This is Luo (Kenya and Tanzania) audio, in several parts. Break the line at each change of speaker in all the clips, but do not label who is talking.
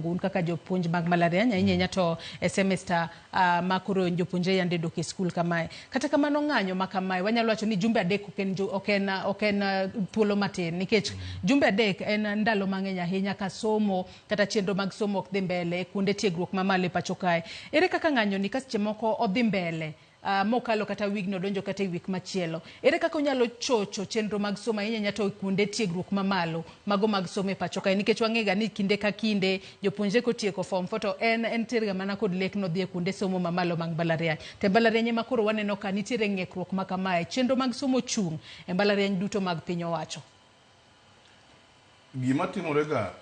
Un kaka jopuonj mag mbalariany ahinya ahinya to e semester ma koro jopuonjre yande dok e skul kamae. Kata kamano ng'anyo ma kamae wanyalo wacho ni jumbe adek ok en, ok en, ok en thuolo matin nikech jumbe adek en ndalo mang'eny ahinya ka somo kata chenro mag somo ok dhi mbele e kuonde tiegruok mamalo e pacho kae. Ere kaka ng'anyo ni ka seche moko odhi mbele mokalo kata wigni odonjo kata e wik machielo. Ere kaka onyalo chocho chenro mag somo ahinya ahinya to kuonde tiegruok mamalo mago mag somo e pacho kae nikech wang'ega ni kinde ka kinde jopuonjre kotieko form 4 to en entiere ga mana kod lek nodhi e kuonde somo mamalo mag mbalariany. To e mbalariany ema koro waneno ka nitiere ng'ekruok ma kamae. Chenro mag somo chung' e mbalariany duto mag piny owacho.
Gima timore ga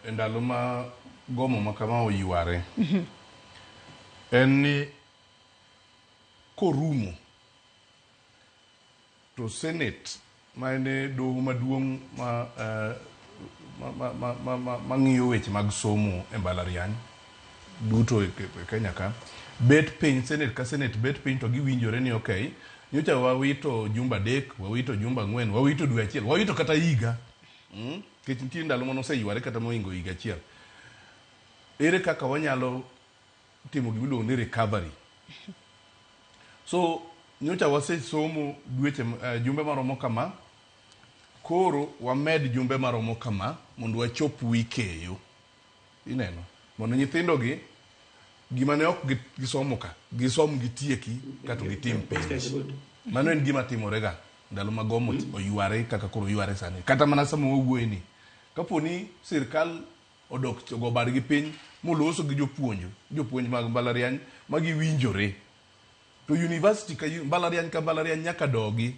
e ndalo ma gomo ma kama oyware en ni korumo to Senate ma en e doho maduong' ma, eh, ma, ma, ma, ma, ma, mang'iyo weche mag somo e mbalariany duto e e Kenya ka bet piny Senate ka Senate bet piny to giwinjore ni okay nyocha wawito jumbe adek wawito jumbe ang'wen wawito dwe achiel wawito kata higa nikech nitie ndalo mane oseyware kata mohingo higa achiel ere kaka wanyalo timo gima iluongo ni recovery. So nyocha wasesomo dweche jumbe maromo kama, koro wamed jumbe maromo kama mondo wachop wi keyo. Ineno? Mondo nyithindo gi gima ne ok gisomo ka, gisom gitieki kato gitim penj. Mano en gima timore ga ndalo ma gomo oyware kaka koro oyware sani. Kata mana sama wawuoye ni, kapo ni sirkal odok ogo badgi piny moloso gi jopuonj jopuonj mag mbalariany ma giwinjore to university ka mbalariany ka mbalariany nyaka dogi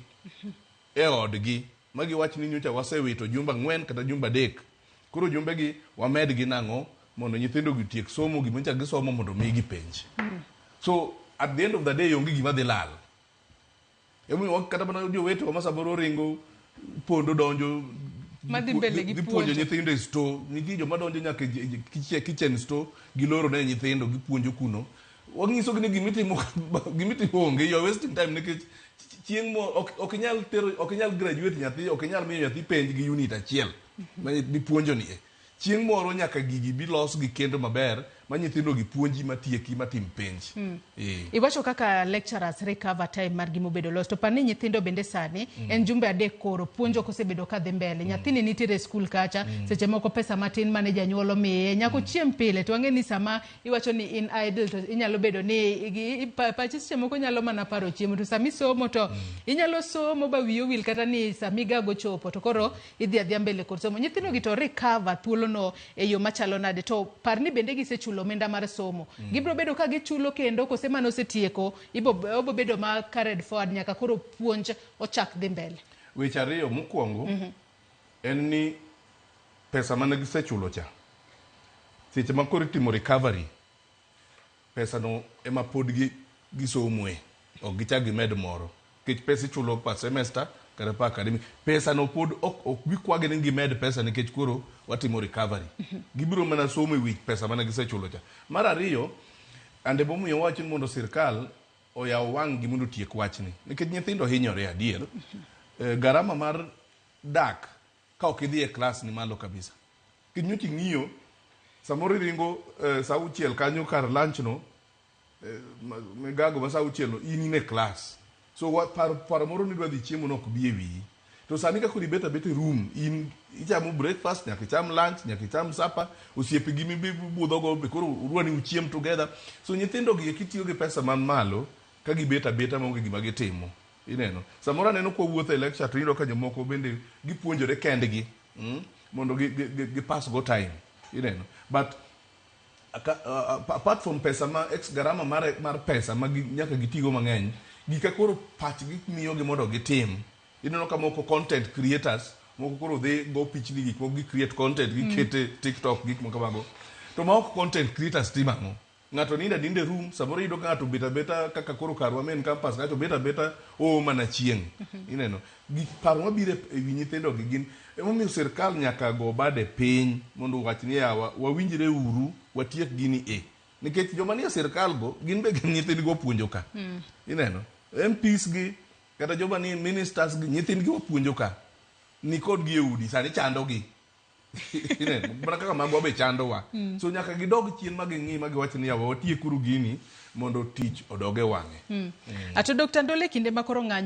e odgi ma giwach ni nyocha wasewito jumbe ang'wen kata jumbe adek koro jumbe gi wamed gi nang'o mondo nyithindo gi otiek somo gima nyocha gisomo mondo migi penj so at the end of the day onge gima dhi lal Emomiyo kata mana jowetewa ma samoro ringo pondo donjo
Madhi mbele gi
dhi puonjo
puonjo.
nyithindo e store nitie joma donjo nyaka e kitchen store giloro ne nyithindo gipuonjo kuno wanyisogi ni gimitimo gimitimo onge you are wasting time nikech chieng' mo ok ok inyal tero ok inyal graduate nyathi ok inyal miyo nyathi penj gi unit achiel ma mipuonjo ni e Chieng' moro nyaka gigi bi los gi kendo maber ma nyithindo gi puonji matieki matim penj. Ee.
Iwacho kaka lecturers recover time margi mobedo lost. To par ni nyithindo bende sani en jumbe adek koro puonj ok osebedo ka dhi mbele. Nyathini nitiere e skul kacha, seche moko pesa matin mane janyuol omiye, nyaka ochiem pile. To wang'e ni sama iwacho ni in idle to inyalo bedo ni pachi seche moko nyalo mana paro chiemo. To sama isomo to inyalo somo ba wiyi owil kata ni sa migago chopo to koro idhi adhiya mbele kod somo. Nyithindo gi to recover thuolono e yo machalo nade? To par ni bende gisechulo omenda mar somo. Gibiro bedo ka gichulo kendo kose mano osetieko, ibo obo bedo ma carried forward nyaka koro puonj ochak dhi mbele.
Weche ariyo, mokwongo en ni pesa mane gisechulo cha, seche ma koro itimo recovery, pesa no ema pod gi gisomoe, ok gichak gimed moro. Nikech pesa ichulo per semester kata per academic. Pesa no pod ok ok bi kwagi ni gimed pesa nikech koro watimo recovery. Gibiro mana somo e wi pesa mane gisechulo cha. Mar ariyo, and emomiyo wawacho ni mondo sirkal oyaw wang' gi mondo otiek wachni. Nikech nyithindo hinyore adier. Garama mar dak ka ok idhi e klas ni malo kabisa. Nikech nyocha ing'iyo, samoro iringo sa auchiel kanyo kar lunch no, migago ma sa auchiel no, in in e klas. So wa, paro, paro moro ni idwa dhi chiemo no ok bi e wiyi. To sani ka koro ibet abeta e room, in ichamo breakfast, nyaka icham lunch, nyaka icham supper, osiepe gi mibudho go be koro udwa ni uchiem together. So nyithindo gi eki tiyo gi pesa man malo ka gibet abeta maonge gima gitimo. Ineno? Samoro aneno kwa wuotho e lecture to iyudo ka jomoko bende gipuonjore kendgi mondo gi, gi, gi, gi pass go time. Ineno? But apart from pesa ma ex garama mar, mar pesa ma gi, nyaka gitigo mang'eny, gika koro pachgi miyogi mondo gitim. Ineno ka moko content creators, moko koro dhi go pichni gik moko gi create content, gikete TikTok, gik moko kamago. To ma ok content creators timo ang'o? Ng'ato nindo aninda e room, samoro iyudo ka ng'ato obet abeta kaka koro karwa main campus kacha obet abeta oo mana chieng'. Ineno? Gik paro mabiro e wi nyithindo gi gin emomiyo sirkal nyaka go bade piny mondo owach ni yawa wawinjre uru watiek gini e. Nikech joma nie sirkal go gin be gin nyithindgi wapuonjo ka. Ineno? MPs gi kata joma nie ministers gi nyithindgi wapuonjo ka. Ni kodgi e udi sani chando gi. Ineno, mana kaka magwa be chandowa. So nyaka gidog chien ma ging'i ma giwach ni yawa watiekuru gini mondo tich odog e wang'e.
Ato Dr. Ndole, kinde ma koro ng'anyo